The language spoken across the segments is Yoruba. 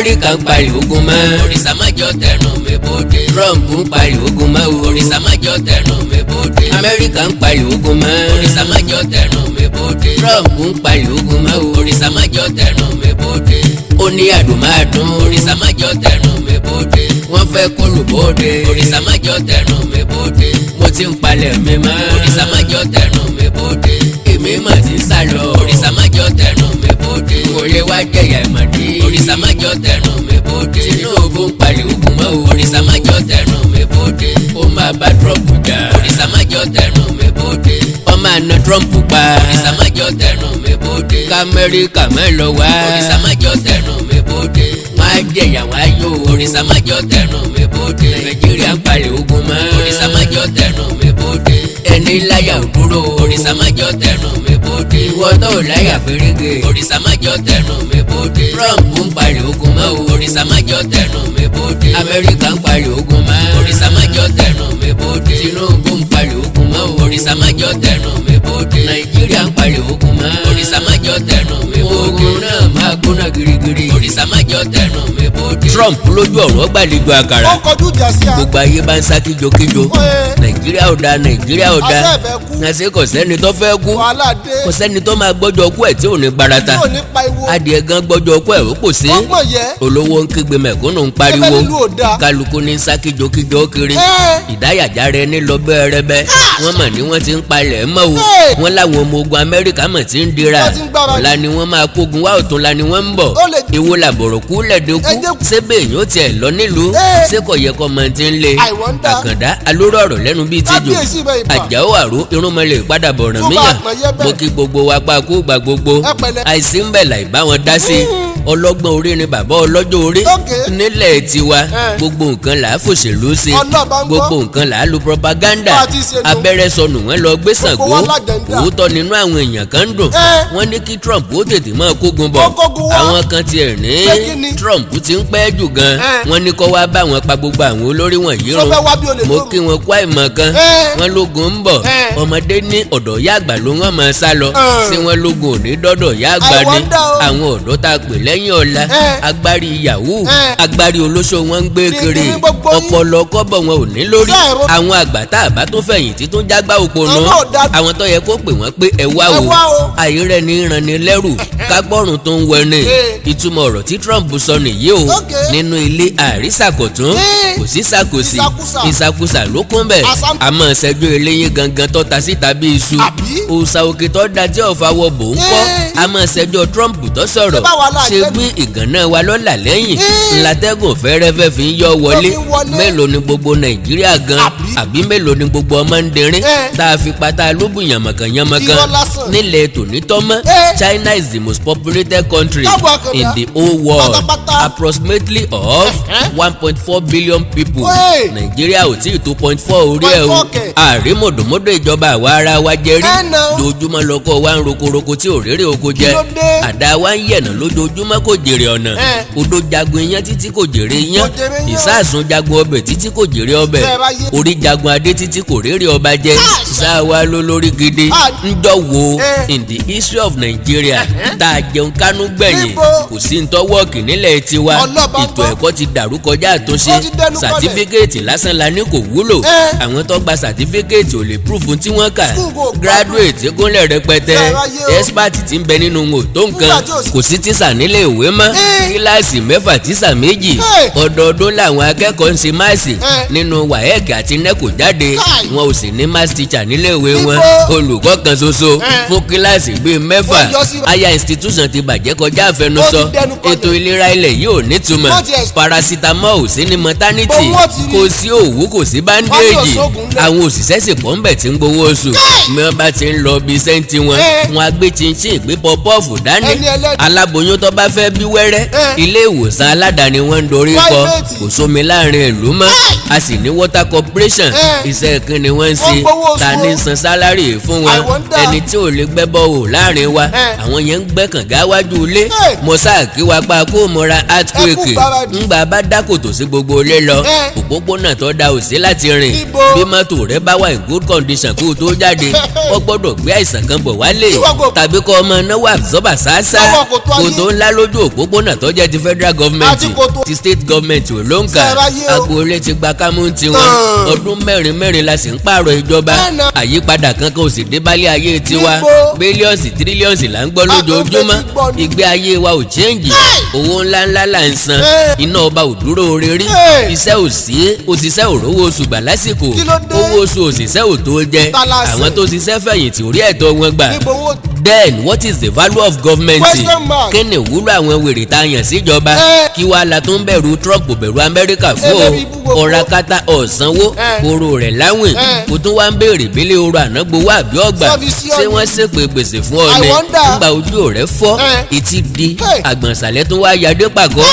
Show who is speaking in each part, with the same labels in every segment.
Speaker 1: Amẹ́ríkà ń pariwo ogun mọ́. Òrìṣà májọ tẹnu mi bóde. Trump ń pariwo ogun mọ́ o. Òrìṣà májọ tẹnu mi bóde. Amẹ́ríkà ń pariwo ogun mọ́. Òrìṣà májọ tẹnu mi bóde. Trump ń pariwo ogun mọ́ o. Òrìṣà májọ tẹnu mi bóde. Ó ní àdùnmáàdùn. Òrìṣà májọ tẹnu mi bóde. Wọ́n fẹ́ kó lù bóde. Òrìṣà májọ tẹnu mi bóde. Mo ti ń palẹ̀ mi mọ́. Òrìṣà májọ tẹnu mi bóde. Èmi mà ti ń sá lọ. Òrìṣà májọ tẹnu mi bóde. Kò lè wá jẹ̀yà ìmọ̀dí. Òrìṣà májọ tẹnu mi bóde. Tinubu ń pariwo ogun mọ́ o. Òrìṣà májọ tẹnu mi bóde. Ó máa bá Trump jà. Òrìṣà májọ tẹnu mi bóde. Wọ́n máa na Trump pa. Òrìṣà májọ tẹnu mi bóde. K'Amẹ́ríkà má lọ wá. Òrìṣà májọ tẹnu mi bóde. Wọ́n á jẹ̀yà wọ́n á yó. Òrìṣà májọ tẹnu mi bóde. Nàìjíríà ń pariwo ogun mọ́. Òrìṣà májọ tẹnu mi bóde. Ẹni láyà ò dúró. Òrìṣà májọ tẹnu mi bóde. Ìwọ tó láyà pérége. Òrìṣà májọ tẹnu mi bóde. Trump ń pariwo ogun mọ́ o. Òrìṣà májọ tẹnu mi bóde. Amẹ́ríkà ń pariwo ogun mọ́. Òrìṣà májọ tẹnu mi bóde. Tinubu ń pariwo ogun mọ́ o. Òrìṣà májọ tẹnu mi bóde. Nàìjíríà ń pariwo ogun mọ́. Òrìṣà májọ tẹnu mi bóde. Ogun náà máa gbóná girigiri. Òrìṣà májọ tẹnu mi bóde. Trump lójú ọ̀rọ̀ gbàlejò àkàrà.
Speaker 2: Ó kọjú ìjà sí a.
Speaker 1: Gbogbo ayé bá ń sá kíjokíjo.
Speaker 2: Ẹ.
Speaker 1: Nàìjíríà ò da, Nàìjíríà ò da.
Speaker 2: Àṣẹ ìfẹ́ kú.
Speaker 1: Àṣẹ kò sẹ́ni tó fẹ́ kú.
Speaker 2: Wàhálà dé.
Speaker 1: Kò sẹ́ni tó máa gbọ́jọ kú ẹ̀ tí ò ní gbarata.
Speaker 2: Tí ò ní pariwo.
Speaker 1: Adìẹ gan gbọ́jọ kú ẹ̀ ó kò sí.
Speaker 2: Ọgbọ̀n yẹ.
Speaker 1: Olówó ń kígbe, mẹ̀kúnnù ń pariwo.
Speaker 2: Ẹgbẹ́ nílùú ò dáa.
Speaker 1: Kálukú ní sá kíjokíjo kiri.
Speaker 2: Ẹ.
Speaker 1: Ìdáyàjá rẹ ní lọ bẹ́ẹ̀rẹ́bẹ́. Wọ́n mọ̀ ní wọ́n ti ń palẹ̀ mọ́ o.
Speaker 2: Ẹ.
Speaker 1: Wọ́n láwọn ọmọ ogun Amẹ́ríkà mọ̀ ti ń dira.
Speaker 2: Wọ́n ti ń gbáradì.
Speaker 1: Ọ̀la ni wọ́n máa kógun wá, ọ̀túnla ni wọ́n ń bọ̀.
Speaker 2: Ó lè-
Speaker 1: Èwo làbọ̀rọ̀ kú lẹ́ẹ̀dẹ́kú?
Speaker 2: Ẹ jẹ́-
Speaker 1: Sébè èèyàn ó tiẹ̀ lọ nílùú?
Speaker 2: Ẹ.
Speaker 1: Ṣé kò yẹ kọ́ mọ̀ ti ń le?
Speaker 2: I wonder.
Speaker 1: Àkàndá alóró ọ̀rọ̀ lẹ́nu bíi tijò.
Speaker 2: Kábíyèsí bẹ́ẹ̀ ibà.
Speaker 1: Àjàó àrò irúnmọlẹ̀ padà bọ̀ràn
Speaker 2: Tó bá
Speaker 1: míyàn.
Speaker 2: àpọ̀n yẹ bẹ́ẹ̀.
Speaker 1: Mo kí gbogbo wa pa kú gbà gbogbo.
Speaker 2: Ẹ pẹ̀lẹ́.
Speaker 1: Àìsí ń bẹ̀ láì bá wọn dá sí. Ọlọ́gbọ́n orí ni bàbá ọlọ́jọ́ orí.
Speaker 2: Ok.
Speaker 1: Nílẹ̀ tiwa,
Speaker 2: Eh.
Speaker 1: gbogbo nǹkan là á fòṣèlú ṣe.
Speaker 2: Ọlọ́ba ń gbọ́.
Speaker 1: Gbogbo nǹkan là á lu propaganda.
Speaker 2: Bá a ti ṣe nù.
Speaker 1: Abẹ́rẹ́ sọnù, wọ́n lọ gbé Ṣàngó.
Speaker 2: Gbogbo wa l'agenda.
Speaker 1: Òótọ́ nínú àwọn èèyàn kan ń dùn.
Speaker 2: Eh.
Speaker 1: Wọ́n ní kí Trump ó tètè máa kógun bọ̀.
Speaker 2: Kó kógun wá.
Speaker 1: Àwọn kan tiẹ̀ ní
Speaker 2: Pé kí ni?
Speaker 1: Trump ti ń pẹ́ jù gan.
Speaker 2: Eh.
Speaker 1: Wọ́n ní kó wá bá wọn pa gbogbo àwọn olórí wọ̀nyí
Speaker 2: Sọ
Speaker 1: run.
Speaker 2: fẹ́ wá bí olè
Speaker 1: Mo
Speaker 2: lóru.
Speaker 1: kí wọn kó àìmọ̀ kan.
Speaker 2: Eh.
Speaker 1: Wọ́n lógun ń bọ̀.
Speaker 2: Eh.
Speaker 1: Ọmọdé ní ọ̀dọ̀ ìyá àgbà ló wọ́n máa sá lọ.
Speaker 2: Eh.
Speaker 1: Ṣé wọ́n lógun ò ní dọ́dọ̀ ìyá àgbà
Speaker 2: I
Speaker 1: ni?
Speaker 2: wonder o.
Speaker 1: Àwọn ọ̀dọ́ tá a pè lẹ́yìn ọ̀la,
Speaker 2: Eh.
Speaker 1: agbárí yahoo,
Speaker 2: Eh.
Speaker 1: agbárí olóṣó wọn ń gbé
Speaker 2: Ní
Speaker 1: kiri.
Speaker 2: ní gbogbo yín.
Speaker 1: Ọpọlọ kọ́bọ̀ wọn ò ní lórí.
Speaker 2: Ṣé ẹ̀rọ-
Speaker 1: Àwọn àgbà tá a bá tó fẹ̀yìntì tó jágbá òpònú,
Speaker 2: Àwọn ò dá-
Speaker 1: àwọn tó yẹ kó pè wọ́n pé ẹ wá
Speaker 2: Ẹ
Speaker 1: o.
Speaker 2: wá o.
Speaker 1: Àìrẹ́ ní ranni lẹ́rù kágbọ́rùn tó ń wẹni.
Speaker 2: Eh.
Speaker 1: Ìtumọ̀ ọ̀rọ̀ tí Trump sọ nìyí o.
Speaker 2: Ok.
Speaker 1: Nínú ilé àrísàkọ̀tún,
Speaker 2: Eh.
Speaker 1: kò sí sàkòsì.
Speaker 2: Ìsàkúsà.
Speaker 1: Ìsàkúsà ló kún bẹ̀.
Speaker 2: Àsám-
Speaker 1: Àmọ́ ṣẹ́jú eléyín gangan tó ta síta bí iṣu.
Speaker 2: Àbí?
Speaker 1: Òòsà òkè tó da tí ọ̀fà wọ bò ń kọ́.
Speaker 2: Eh.
Speaker 1: Àmọ́ ṣẹ́jọ́ Trump tó sọ̀rọ̀.
Speaker 2: Ṣé báwa la
Speaker 1: Ṣe
Speaker 2: jẹ́
Speaker 1: gbé ìgànná wa lọ́là lẹ́yìn.
Speaker 2: Eh.
Speaker 1: Ńlátẹ́gùn fẹ́rẹ́fẹ́ fi ń yọ wọlé.
Speaker 2: Tó fi ń wọlé.
Speaker 1: Mélòó ni gbogbo Nàìjíríà gan?
Speaker 2: Àbí?
Speaker 1: Àbí mélòó ni gbogbo ọmọ ń derin
Speaker 2: Eh.
Speaker 1: tá a fi pata lóbù yànmọ̀kàn yànmọ̀kàn
Speaker 2: Irọ́ lásán.
Speaker 1: nílẹ̀ tòní tọ́mọ́?
Speaker 2: Eh.
Speaker 1: China is the most populated country
Speaker 2: Káàbọ̀ àkàndá.
Speaker 1: in the whole world,
Speaker 2: Pátápátá.
Speaker 1: approximately of 1.4 billion people.
Speaker 2: Hey.
Speaker 1: Nàìjíríà ò tí ì 2.4 orí ẹ̀ o.
Speaker 2: 0.4 kẹ̀.
Speaker 1: Àrímọ̀dòmọ́dò ìjọba àwa ara wa jẹ rí.
Speaker 2: Ẹ nà.
Speaker 1: Dojúmọ́ lọ́kọ́ wa ń rokoroko tí ò rérè oko jẹ.
Speaker 2: Kí ló dé?
Speaker 1: Àdá wa ń yẹ̀nà lójoojúmọ́, kò jèrè ọ̀nà.
Speaker 2: Eh.
Speaker 1: Odò jagun iyán títí, kò jèrè iyán.
Speaker 2: Kò jèrè iyán.
Speaker 1: Ìsáàsùn jagun ọbẹ̀ títí, kò jèrè ọbẹ̀.
Speaker 2: Bẹ́ẹ̀ bá yé.
Speaker 1: Orí jagun adé títí, kò rérè ọba jẹ.
Speaker 2: Káàsà.
Speaker 1: Sáwa ló lórí gidi.
Speaker 2: Ah.
Speaker 1: Ńjọ́ wo
Speaker 2: Eh.
Speaker 1: in the history of Nigeria tá a jẹun kánú gbẹ̀yìn?
Speaker 2: Níbo?
Speaker 1: Kò sí ntọ́wọ́ọ̀kì nílẹ̀ tiwa.
Speaker 2: Ọlọ́ba ń
Speaker 1: Ètò
Speaker 2: gbọ́.
Speaker 1: ẹ̀kọ́ ti dàrú kọjá àtúnṣe.
Speaker 2: Ó ti dẹnu kọlẹ̀.
Speaker 1: Certificate lásán la ní kò wúlò.
Speaker 2: Eh.
Speaker 1: Àwọn tó gba certificate ò lè proof tí wọ́n kà.
Speaker 2: School kò gbádùn.
Speaker 1: Graduate gúnlẹ̀ rẹpẹtẹ.
Speaker 2: Ṣé ara yé o?
Speaker 1: Expert tí ń bẹ nínú wọn ò tó nǹkan.
Speaker 2: Nígbà tí ò sí-
Speaker 1: Kò sí tíṣà nílé ìwé mọ́.
Speaker 2: Eh.
Speaker 1: Kíláàsì 6, tíṣà 2.
Speaker 2: Hey.
Speaker 1: Ọdọọdún làwọn akẹ́kọ̀ọ́ ń ṣe maths
Speaker 2: Eh.
Speaker 1: nínú WAEC àti NECO jáde.
Speaker 2: Kai.
Speaker 1: Wọn ò sì ní maths teacher nílé ìwé wọn.
Speaker 2: Níbo?
Speaker 1: Olùkọ́ kan ṣoṣo
Speaker 2: Eh.
Speaker 1: fún kíláàsì bíi 6.
Speaker 2: Wọ́n yọ sí-
Speaker 1: Higher institution ti bàjẹ́ kọjá àfẹnusọ.
Speaker 2: Ó ti dẹnu kọlẹ̀.
Speaker 1: Ètò ìlera ilẹ̀ yìí ò nítumọ̀.
Speaker 2: Wọ́n ti ẹ̀-
Speaker 1: Paracetamol ò sí ní maternity.
Speaker 2: Bó wọ́n ti rí.
Speaker 1: Kò sí òwú, kò sí bandage.
Speaker 2: Wọ́n ní òṣogùn ńlẹ̀.
Speaker 1: Àwọn òṣìṣẹ́ sì pọ̀ ń bẹ̀ tí ń gbowó oṣù. Mi wọ́n bá ti ń lọ bí sẹ́ńtì wọn,
Speaker 2: Eh.
Speaker 1: wọn á gbé chinchin, gbé puff-puff dání.
Speaker 2: Ẹni ẹlẹ́ni.
Speaker 1: Aláboyún tó bá fẹ́ bí wẹ́rẹ́,
Speaker 2: Eh.
Speaker 1: ilé ìwòsàn aládàáni wọ́n ń dorí kọ.
Speaker 2: Private.
Speaker 1: Kò sómi láàrin ìlú mọ́. A sì ní water corporation.
Speaker 2: Eh.
Speaker 1: Iṣẹ́ kí ni wọ́n ń
Speaker 2: Wọ́n
Speaker 1: ṣe?
Speaker 2: gbowó oṣù
Speaker 1: Ta ní
Speaker 2: o.
Speaker 1: san salary fún
Speaker 2: I
Speaker 1: wọn?
Speaker 2: wonder.
Speaker 1: Ẹni tí ò lè gbẹ́ bọ́ọ̀ láàrin wa,
Speaker 2: Eh.
Speaker 1: àwọn yẹn ń gbẹ́ kànga wájú ilé.
Speaker 2: Hey.
Speaker 1: Mo sáà kí wa pa kó mo ra earthquake.
Speaker 2: Gbáradì.
Speaker 1: Ńgbà bá dákòtò sí gbogbo ilé lọ,
Speaker 2: Eh.
Speaker 1: òpópónà tó da ò sí láti rìn.
Speaker 2: Níbo?
Speaker 1: Bí mọ́tò rẹ bá wà in good condition kó o tó jáde, Ó gbọ́dọ̀ gbé àìsàn kan bọ̀ wálé
Speaker 2: Tí wọ́n kò-
Speaker 1: tàbí kọ́ ọmọ náwó absorber ṣáṣá.
Speaker 2: Lọ́wọ́ kòtò ayé.
Speaker 1: Kòtò ńlá lójú òpópónà tó jẹ́ ti federal government,
Speaker 2: Àti kòtò-
Speaker 1: ti state government ò ló ń kà.
Speaker 2: Ṣé ẹ ráyé o?
Speaker 1: Agboolé ti gba kámú tiwọn.
Speaker 2: Tán.
Speaker 1: Ọdún mẹ́rin mẹ́rin la sì ń pààrọ̀ ìjọba.
Speaker 2: Bẹ́ẹ̀ náà.
Speaker 1: Àyípadà kankan ò sì dé bálé ayé tiwa.
Speaker 2: Níbo?
Speaker 1: Billions, trillions là ń gbọ́ lójoojúmọ́.
Speaker 2: Àtúnfẹ́ ti gbọ́ ni.
Speaker 1: Ìgbé ayé wa ò change. Owó ńláńlá là ń san.
Speaker 2: Hey!
Speaker 1: Iná ọba ò dúró rírí.
Speaker 2: Hey!
Speaker 1: Iṣẹ́ ò sí, òṣìṣẹ́ ò rówó oṣù gbà lásìkò.
Speaker 2: Kí ló dé?
Speaker 1: Owó oṣù òṣìṣẹ́ ò tó jẹ.
Speaker 2: Ta la ṣe?
Speaker 1: Àwọn tó ṣiṣẹ́ fẹ̀yìntì ò rí ẹ̀tọ́ wọn gbà.
Speaker 2: Níbo wo?
Speaker 1: Then what is the value of government?
Speaker 2: Question mark.
Speaker 1: Kí ni ìwúlò àwọn wèrè tá a yàn síjọba?
Speaker 2: Eh.
Speaker 1: Kí wàá la tó ń bẹ̀rù Trump, bẹ̀rù Amẹ́ríkà fún o?
Speaker 2: Eléyìí ibú gbogbo.
Speaker 1: Ọ̀rá kátà ọ̀sánwó
Speaker 2: Eh.
Speaker 1: oró rẹ̀ láwìn.
Speaker 2: Eh.
Speaker 1: Kò tún wá ń béèrè bílé oró àná gbowó àbí ọgbà.
Speaker 2: Sọ́fi sí ọ
Speaker 1: Ṣé
Speaker 2: ni.
Speaker 1: wọ́n ṣèpè gbèsè fún ọ
Speaker 2: I
Speaker 1: ni?
Speaker 2: wonder.
Speaker 1: Nígbà ojú rẹ̀ fọ́,
Speaker 2: Eh.
Speaker 1: etí di,
Speaker 2: Hey.
Speaker 1: àgbọ̀nṣàlẹ̀ tún wá yadé pàgọ́,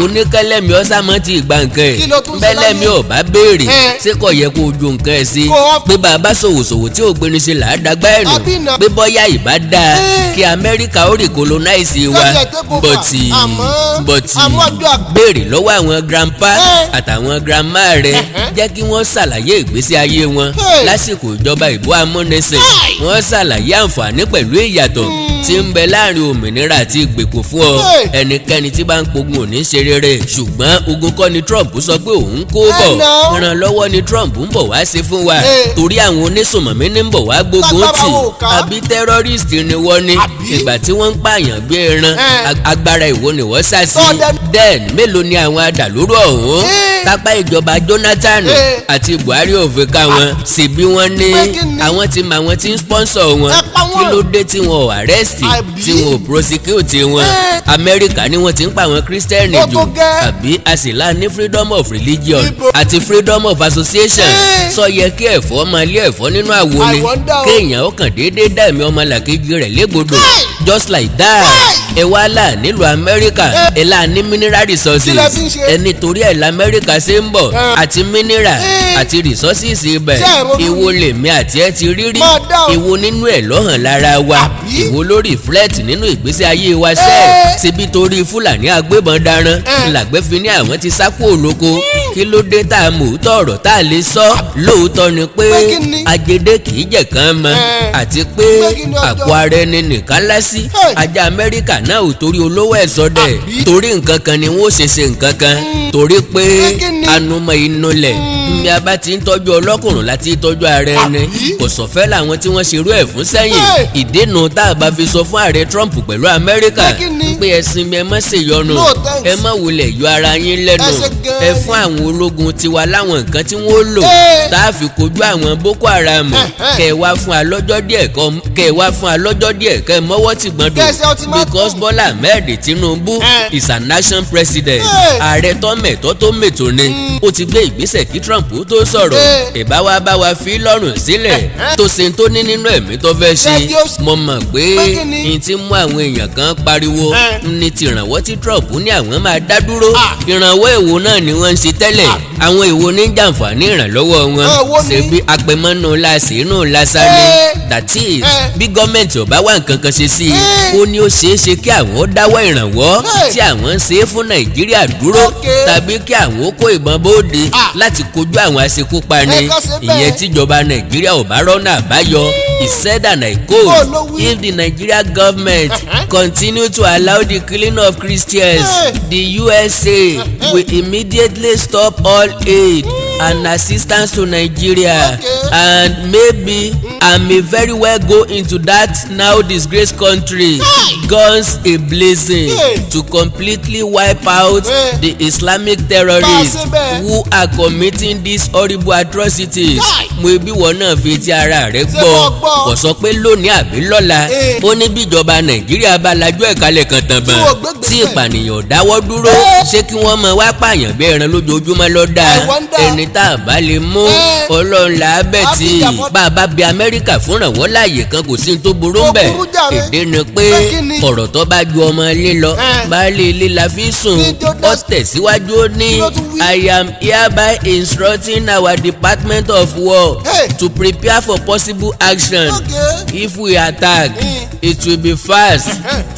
Speaker 1: oníkẹ́lẹ́mi ọ̀sàmọ́ ti gbà nǹkan ẹ̀.
Speaker 2: Kí ló tún ṣe
Speaker 1: Bẹ́lẹ́mi
Speaker 2: láyé?
Speaker 1: ò bá béèrè,
Speaker 2: Eh.
Speaker 1: ṣé kò yẹ kó o ju nǹkan ẹ̀ sí?
Speaker 2: Kó o-
Speaker 1: Pé bàbá ṣòwòṣòwò tí ò gbéni ṣe là á dagbá ẹ̀nù.
Speaker 2: Àbí nà-
Speaker 1: Pé bọ́yá ìbá dáa
Speaker 2: Eh.
Speaker 1: kí Amẹ́ríkà ó recolonize wa.
Speaker 2: Kọ́sẹ̀ take over.
Speaker 1: Bọ̀tì
Speaker 2: Àmọ́-
Speaker 1: bọ̀tì
Speaker 2: àmọ́ àdúrà-
Speaker 1: béèrè lọ́wọ́ àwọn grandpa
Speaker 2: Eh.
Speaker 1: àtàwọn grandma rẹ̀, jẹ́ kí wọ́n ṣàlàyé ìgbésí ayé wọn
Speaker 2: Hey.
Speaker 1: lásìkò ìjọba ìbò amúnisìn. Wọ́n ṣàlàyé àǹfààní pẹ̀lú ìyàtọ̀ tí ń bẹ láàrin òmìnira àti ìgbèkùn fún ọ.
Speaker 2: Hey.
Speaker 1: Ẹnikẹ́ni tí bá ń pogun ò ní ṣe rere, ṣùgbọ́n ogun kọ́ ni Trump sọ pé òun kó bọ̀.
Speaker 2: Ẹ nà.
Speaker 1: Ìrànlọ́wọ́ ni Trump ń bọ̀ wá ṣe fún wa,
Speaker 2: Hey.
Speaker 1: torí àwọn onísùnmọ̀mí ní ń bọ̀ wá gbógun
Speaker 2: Tágbára
Speaker 1: tì.
Speaker 2: wo ò ká?
Speaker 1: Àbí terrorist ni wọ́n ní?
Speaker 2: Àbí?
Speaker 1: Ìgbà tí wọ́n ń pààyàn bí ẹran,
Speaker 2: Eh.
Speaker 1: agbára ìwo ni wọ́n sá sí?
Speaker 2: Sọ́dẹ̀-
Speaker 1: Then mélòó ni àwọn adàlúrú ọ̀hún
Speaker 2: Eh.
Speaker 1: tápá ìjọba Jonathan
Speaker 2: Eh.
Speaker 1: àti Buhari ò fi ká wọn? Ṣèbí wọ́n ní
Speaker 2: Pé kí ni?
Speaker 1: àwọn tí mọ àwọn tí ń sponsor wọn.
Speaker 2: Ẹ pa wọ́n.
Speaker 1: Kí ló dé tí wọn ò arrest,
Speaker 2: Àbí?
Speaker 1: tí wọn ò prosecute wọn?
Speaker 2: Eh.
Speaker 1: Amẹ́ríkà ni wọ́n ti ń pa àwọn Kírísítẹ́nì
Speaker 2: Ó
Speaker 1: jù.
Speaker 2: tó gẹ́.
Speaker 1: Àbí a sì lá ní freedom of religion
Speaker 2: Níbo?
Speaker 1: àti freedom of association?
Speaker 2: Eh.
Speaker 1: Sọ yẹ kí ẹ̀fọ́ máa lé ẹ̀fọ́ nínú àwo ni?
Speaker 2: I wonder o.
Speaker 1: Kéèyàn ó kàn déédéé dá ẹ̀mí ọmọlàkejì rẹ̀ légbodò
Speaker 2: Hey!
Speaker 1: just like that.
Speaker 2: Hey!
Speaker 1: Ẹ wá là nílùú Amẹ́ríkà,
Speaker 2: Eh.
Speaker 1: ẹ là ní mineral resources.
Speaker 2: Kí lẹ fi ń ṣe?
Speaker 1: Ẹni torí ẹ̀ lamẹ́ríkà ṣe ń bọ̀,
Speaker 2: Eh.
Speaker 1: àti mineral
Speaker 2: Eh.
Speaker 1: àti resources ibẹ̀.
Speaker 2: Ṣé ẹ ronú?
Speaker 1: Èwo lèmi àti ẹ ti rí rí?
Speaker 2: Máa dáhùn.
Speaker 1: Èwo nínú ẹ̀ lọ́hàn lára wa?
Speaker 2: Àbí?
Speaker 1: Èwo ló reflect nínú ìgbésí ayé wa sẹ́ẹ̀?
Speaker 2: Eh.
Speaker 1: Ṣebí torí Fúlàní agbébọn daran
Speaker 2: Eh.
Speaker 1: làgbẹ́ fi ní àwọn ti sá kúrò lóko. Kí ló dé tá a mọ̀ òótọ́ ọ̀rọ̀ tá a lè sọ? Lóòótọ́ ni pé
Speaker 2: Pé kí ni?
Speaker 1: ajédé kì í jẹ̀ kán mọ́,
Speaker 2: Eh.
Speaker 1: àti pé
Speaker 2: Pé kí ni ọjọ́?
Speaker 1: àpò ara ẹni nìkan lásì.
Speaker 2: Hey.
Speaker 1: Ajá Amẹ́ríkà náà ò torí olówó ẹ̀ sọdẹ̀.
Speaker 2: Àbí?
Speaker 1: Torí nǹkan kan ni wọ́n ṣe ṣe nǹkan kan, torí pé
Speaker 2: Pé kí ni?
Speaker 1: anumọ̀ inú lẹ̀ ní a bá ti ń tọ́jú ọlọ́kùnrin láti tọ́jú ara ẹni.
Speaker 2: Àbí?
Speaker 1: Kò sọ̀fẹ́ làwọn tí wọ́n ṣerú ẹ̀ fún sẹ́yìn.
Speaker 2: Hey.
Speaker 1: Ìdènà tá a bá fi sọ fún ààrẹ Trump pẹ̀lú Amẹ́ríkà
Speaker 2: Pé kí ni?
Speaker 1: pé ẹ sinmi, ẹ má ṣèyọnu,
Speaker 2: No, thanks.
Speaker 1: ẹ má wulẹ̀ yọ ara yín lẹ́nu.
Speaker 2: Ẹ ṣe gan-an.
Speaker 1: Ẹ fún àwọn ológun tiwa láwọn nǹkan tí wọ́n lò
Speaker 2: Hey.
Speaker 1: tá a fi kojú àwọn Boko Haram.
Speaker 2: Eh, eh.
Speaker 1: Kẹ wá fún wa lọ́jọ́ díẹ̀ kẹ wá fún wa lọ́jọ́ díẹ̀ kẹ mọ́wọ́ ti gbọ́n dùn,
Speaker 2: Kẹsẹ̀ ultimatum.
Speaker 1: because Bọ́lá Ahmed Tinubu
Speaker 2: Eh.
Speaker 1: is an action president.
Speaker 2: Hey.
Speaker 1: Ààrẹ tó mẹ̀tọ́ tó mètò ni. Ó ti gbé ìgbésẹ̀ kí Trump tó sọ̀rọ̀.
Speaker 2: Eh.
Speaker 1: Ìbá wa bá wa fi lọ́rùn sílẹ̀ tó ṣe tó ní nínú ẹ̀mí tó fẹ́ ṣe.
Speaker 2: Jẹ́ kí ó-
Speaker 1: Mo mọ̀ pé
Speaker 2: Pé kí ni?
Speaker 1: n ti mú àwọn èèyàn kan pariwo
Speaker 2: Eh.
Speaker 1: ní tìrànwọ́ tí Trump ní àwọn máa dá dúró.
Speaker 2: Ah.
Speaker 1: Ìrànwọ́ èwo náà ni wọ́n ń ṣe tẹ́lẹ̀? Àwọn èwo ní jàǹfààní ìrànlọ́wọ́ wọn?
Speaker 2: Eh, wo ni?
Speaker 1: Ṣebí apẹ̀mọ́nù làṣínú lásán ni.
Speaker 2: Eh.
Speaker 1: That is,
Speaker 2: Eh.
Speaker 1: bí gọ́ọ̀mẹ̀ntì ò bá wá nǹkan kan ṣe sí i,
Speaker 2: Eh.
Speaker 1: ó ní ó ṣeé ṣe kí àwọn ó dáwọ́ ìrànwọ́
Speaker 2: Hey.
Speaker 1: tí àwọn ń ṣe é fún Nàìjíríà dúró,
Speaker 2: Okay.
Speaker 1: tàbí kí àwọn ó kó ìbọn bóde
Speaker 2: Ah.
Speaker 1: láti kojú àwọn aṣekúpani.
Speaker 2: Ẹ kọ́ ṣe bẹ́ẹ̀.
Speaker 1: Ìyẹn tíjọba Nàìjíríà ò bá rọ́nà àbáyọ. He said, and I
Speaker 2: Bó
Speaker 1: quote,
Speaker 2: ló wí?
Speaker 1: "If the Nigeria government continue to allow the killing of Christians,
Speaker 2: Hey.
Speaker 1: the USA will immediately stop all aid and assistance to Nigeria and maybe and may very well go into that now disgraced country guns a blazing
Speaker 2: Hey.
Speaker 1: to completely wipe out
Speaker 2: Hey.
Speaker 1: the Islamic terrorists
Speaker 2: Bá a ṣe bẹ́ẹ̀.
Speaker 1: who are committing these horrible atrocities."
Speaker 2: Kai.
Speaker 1: Mo ibi wọn náà fi ti ara rẹ̀
Speaker 2: Ṣé
Speaker 1: gbọ́.
Speaker 2: mo gbọ́?
Speaker 1: Kò sọ pé lónìí àbí lọ́la.
Speaker 2: Eh.
Speaker 1: Ó ní bíjọba Nàìjíríà bá lajú ẹ̀ka lẹ̀ kan tàn
Speaker 2: Tí
Speaker 1: bàn
Speaker 2: wọ́n gbé
Speaker 1: tí
Speaker 2: gbèsè.
Speaker 1: ìpànìyàn ò dáwọ́ dúró,
Speaker 2: Eh.
Speaker 1: ṣé kí wọ́n máa wá pààyàn bí ẹran lójoojúmọ́ ló dáa?
Speaker 2: I wonder.
Speaker 1: Ẹni tá a bá lè mú,
Speaker 2: Eh.
Speaker 1: Ọlọ́run là á bẹ̀
Speaker 2: Á
Speaker 1: tí
Speaker 2: fi ìjà fọ́-
Speaker 1: bá a bá bi Amẹ́ríkà fún ìrànwọ́ láàyè kan, kò sí ní tó burú
Speaker 2: Kò
Speaker 1: ń bẹ̀.
Speaker 2: burú jàre.
Speaker 1: Èdè ni pé
Speaker 2: Pé kí ni?
Speaker 1: ọ̀rọ̀ tó bá ju ọmọ ilé lọ,
Speaker 2: Eh.
Speaker 1: baálé ilé la fi sùn.
Speaker 2: Kí tó dá-
Speaker 1: Ó tẹ̀síwájú, ó ní,
Speaker 2: Kí ló tún wí?
Speaker 1: "I am hereby instructing our Department of War
Speaker 2: Hey.
Speaker 1: to prepare for possible action. If we attack, it will be fast,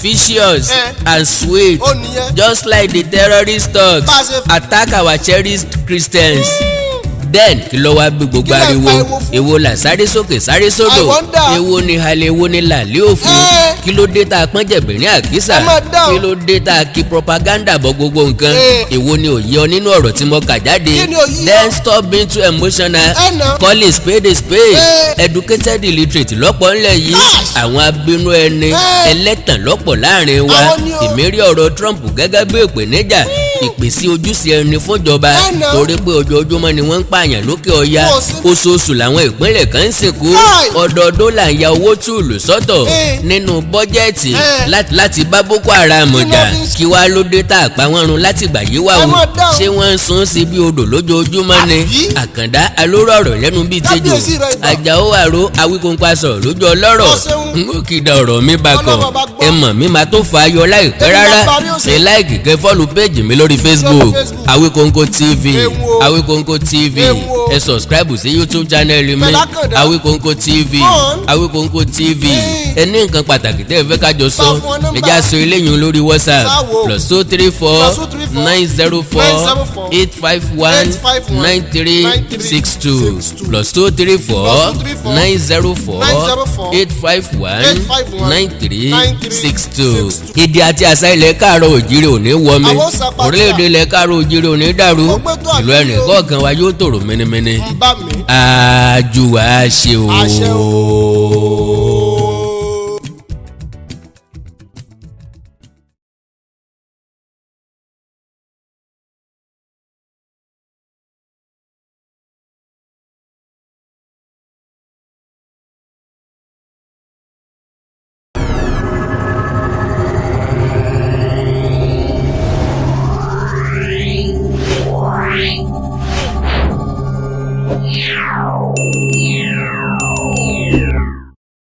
Speaker 1: vicious
Speaker 2: Eh.
Speaker 1: and swift,
Speaker 2: Ó nìyẹn.
Speaker 1: just like the terrorist thugs
Speaker 2: Bá a ṣe-
Speaker 1: attack our cherished Christians." Then kí ló wá bí gbogbo
Speaker 2: Kí lẹ̀ ń
Speaker 1: ariwo?
Speaker 2: pariwo fún?
Speaker 1: Èwo là sáré sókè sáré sódò?
Speaker 2: I wonder.
Speaker 1: Èwo ni halẹ̀, èwo ni làlẹ́ òfin? Kí ló dé tá a pọ́n jẹ̀bìrín àkísà?
Speaker 2: Ẹ máa dáhùn.
Speaker 1: Kí ló dé tá a kí propaganda bọ gbogbo nǹkan? Èwo ni òye ọ nínú ọ̀rọ̀ tí mo kà jáde?
Speaker 2: Kí ni òye ọ?
Speaker 1: Then stop being too emotional.
Speaker 2: Ẹ nà.
Speaker 1: Call a spade a spade. Educated illiterate lọ́pọ̀ ńlẹ̀ yìí.
Speaker 2: Gosh.
Speaker 1: Àwọn abínú ẹni, ẹlẹ́tàn lọ́pọ̀ láàrin wa.
Speaker 2: Àwọn ni o.
Speaker 1: Èmi rí ọ̀rọ̀ Trump gẹ́gẹ́ bí ìpèníjà, ìpèsè ojúṣe ẹni fúnjọba,
Speaker 2: Ẹ nà.
Speaker 1: torí pé ojoojúmọ́ ni wọ́n ń pààyàn lókè ọya.
Speaker 2: Kò sí.
Speaker 1: Oṣooṣù làwọn ìpínlẹ̀ kan ń sìnkú.
Speaker 2: Káì.
Speaker 1: Ọdọọdún là ń ya owó túùlù sọ́tọ̀ nínú bọ́jẹ́ẹ̀tì láti bá Boko Haram
Speaker 2: Kí ló
Speaker 1: jà.
Speaker 2: fi ń ṣe?
Speaker 1: Kí wàá ló dé tá a pa wọ́n run láti gbà yí wá
Speaker 2: Ẹ
Speaker 1: o?
Speaker 2: má dáhùn.
Speaker 1: Ṣé wọ́n ń sun sí bí odò lójoojúmọ́ ni?
Speaker 2: Àbí?
Speaker 1: Àkàndá alóró ọ̀rọ̀ lẹ́nu bíi tejò.
Speaker 2: Kábíyèsí rẹ̀ ìbà.
Speaker 1: Àjàó àrò Awíkóńkó aṣọ lójú ọlọ́rọ̀.
Speaker 2: Ó ṣeun.
Speaker 1: N ó kì í da ọ̀rọ̀ mi bá kọ̀.
Speaker 2: Ọlọ́run bá gbọ́.
Speaker 1: Ẹ mọ̀ mi máa tó fa ayọ̀ láìpẹ́
Speaker 2: Èmi
Speaker 1: rárá.
Speaker 2: máa parí òsè.
Speaker 1: Ṣe like, kẹ́ follow page mi lórí Facebook,
Speaker 2: Facebook.
Speaker 1: Awíkóńkó TV.
Speaker 2: Ewu o.
Speaker 1: Awíkóńkó TV.
Speaker 2: Ewu o.
Speaker 1: Ẹ subscribe sí YouTube channel mi,
Speaker 2: Pẹ̀lú Àkàndá.
Speaker 1: Awíkóńkó TV.
Speaker 2: On.
Speaker 1: Awíkóńkó TV.
Speaker 2: Hey.
Speaker 1: Ẹ ní nǹkan pàtàkì tẹ́ ẹ fẹ́ kájọ sọ,
Speaker 2: Bá fún ọ nọ́mbà.
Speaker 1: ẹ já sọ eléyìí lórí WhatsApp:
Speaker 2: Sáwo.
Speaker 1: +234
Speaker 2: +234
Speaker 1: 904
Speaker 2: 904
Speaker 1: 851
Speaker 2: 851
Speaker 1: 9362.
Speaker 2: 9362.
Speaker 1: +234
Speaker 2: +234
Speaker 1: 904
Speaker 2: 904
Speaker 1: 851
Speaker 2: 851
Speaker 1: 9362. Èdè àti àṣà ilẹ̀ káàárọ̀ òjìrè ò ní wọmi.
Speaker 2: Àwọn sàpàtà.
Speaker 1: Orílẹ̀-èdè ilẹ̀ káàárọ̀ òjìrè ò ní dàrú.
Speaker 2: Ó gbé tó
Speaker 1: Ìlú
Speaker 2: àbí
Speaker 1: ẹnì
Speaker 2: o.
Speaker 1: kọ̀ọ̀kan wa yóò tòrò mẹ́nẹ́mẹ́nẹ́.
Speaker 2: Ń bá mi.
Speaker 1: Àjùwà ṣe o.
Speaker 2: Àṣẹ.